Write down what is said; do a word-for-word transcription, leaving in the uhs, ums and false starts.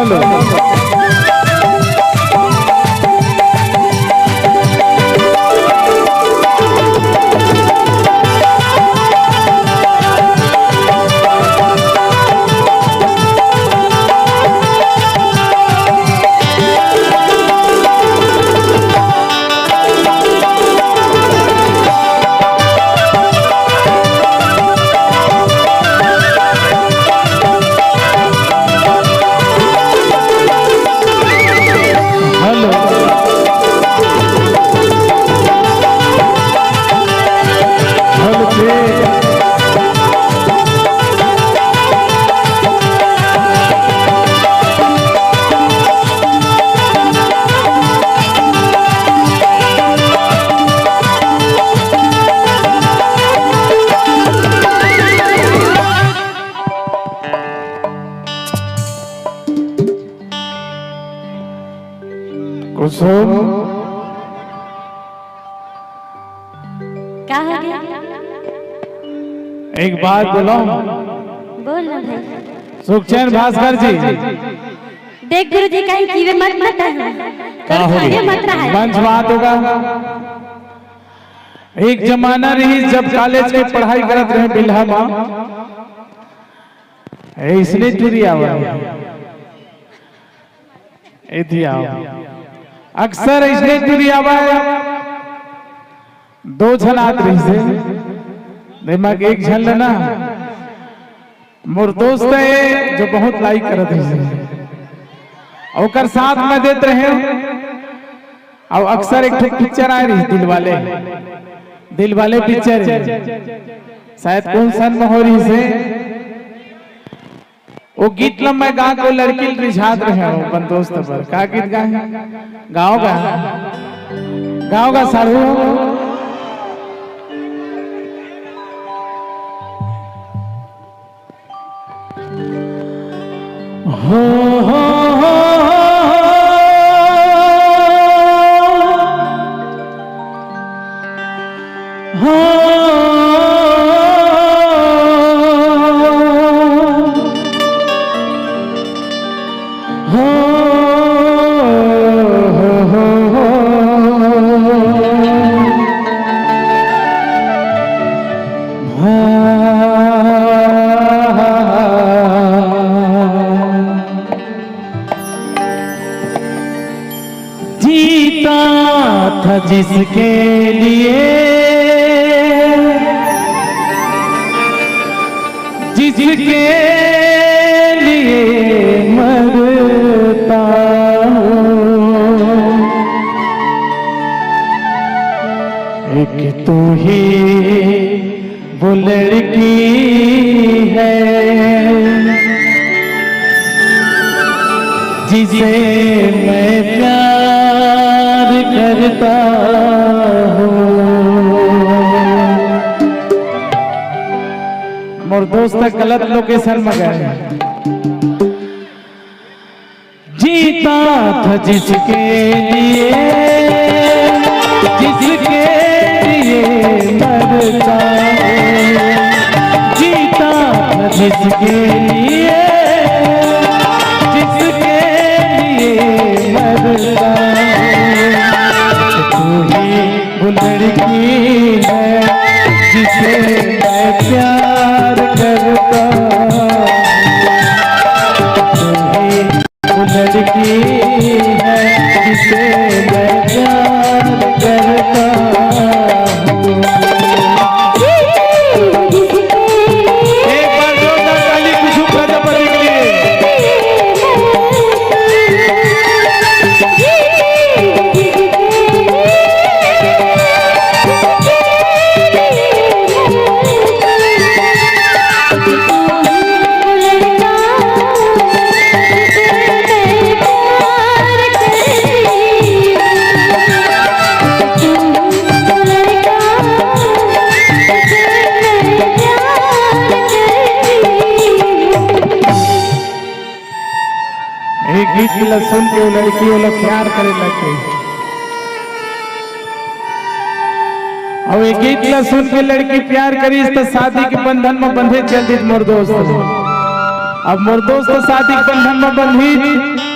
Hello. Hello, ठीक। कुसुम, का हो गया? एक बात बोलो। बोल ना भाई। सुखचैन भास्कर जी। देख गुरु जी, कहीं कीड़े मत, मत आए। का हो गया? मत रहा है। मंच बात होगा। एक जमाना रही, जब कॉलेज के पढ़ाई करत रहे बिल्हा माँ, ऐसने टूरी आवा। एती आओ। अक्सर ऐसने टूरी आवा, दो झन आत रहिसे। दिमाग एक झन लेना। मोर दोस्त है जो बहुत लाइक करत रहिसे। ओकर साथ में देत रहे। अउ अक्सर एक ठो पिक्चर आए रहिस दिलवाले। दिलवाले पिक्चर। शायद कोन सन में हो रहिसे। वो गीत ल मैं गा के लड़की ल रिझात रहे हूँ अपन दोस्त पर। का गीत गाए? गाओ गा, गाओ गा साढ़ू। हो, हो, हो, हो, हो। हो, हो, हो, हो, हो। जीता था जिसके लिए, जिसके लिए मरता हूँ। एक तू ही वो लड़की है जिसे मैं प्यार करता हूँ। मोर दोस्त गलत लोकेशन में गए। जीता था जिसके लिए, जिसके लिए मरता हूँ। जीता था जिसके लिए, जिसके लिए मरता हूँ। तू ही वो लड़की है जिसे मैं प्यार करता हूँ। तू ही वो लड़की है जिसे मैं प्यार करता हूँ। एक बार जोरदार ताली कुसुम प्रजापति के लिए। ये गीत ला सुन के वो लड़की वो लोग प्यार करे लग गई। अउ ये गीत ला सुन के लड़की प्यार करिस त शादी के बंधन में बंधे चल दिस मोर दोस्त। अब मोर दोस्त शादी के बंधन में बंधी।